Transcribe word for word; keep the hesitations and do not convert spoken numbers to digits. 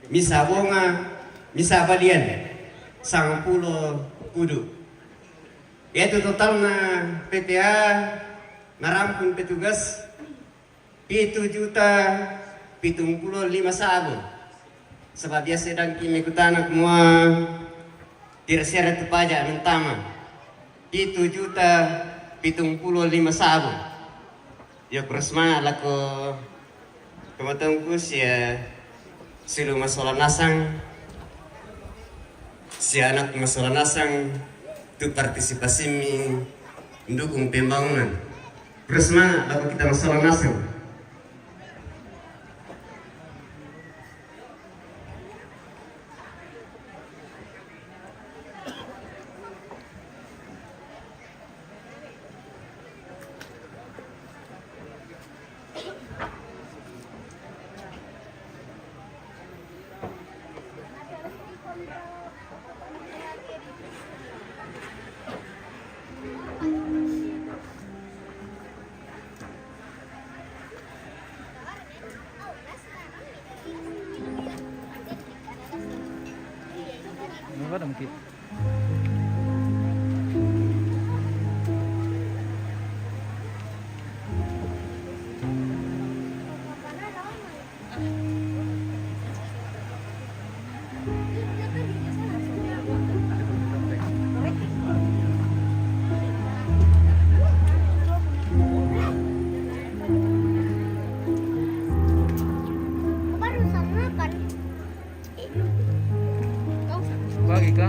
Misa bonga, misa balian, sangpulo kudu. Yaitu totalna P P A marampun petugas pitu juta pitung pulo lima sabu. Saba biasa dang ki mekutana kumua tira sera tu paja mentama. Pitu juta pitung pulo lima sabu. Yo, terus ma lako Tomatongku sia sulu masola nasang, sia anak masola nasang, tu partisipasimi mendukung pembangunan. Terus ma lako kita masola nasang. Bagi ka?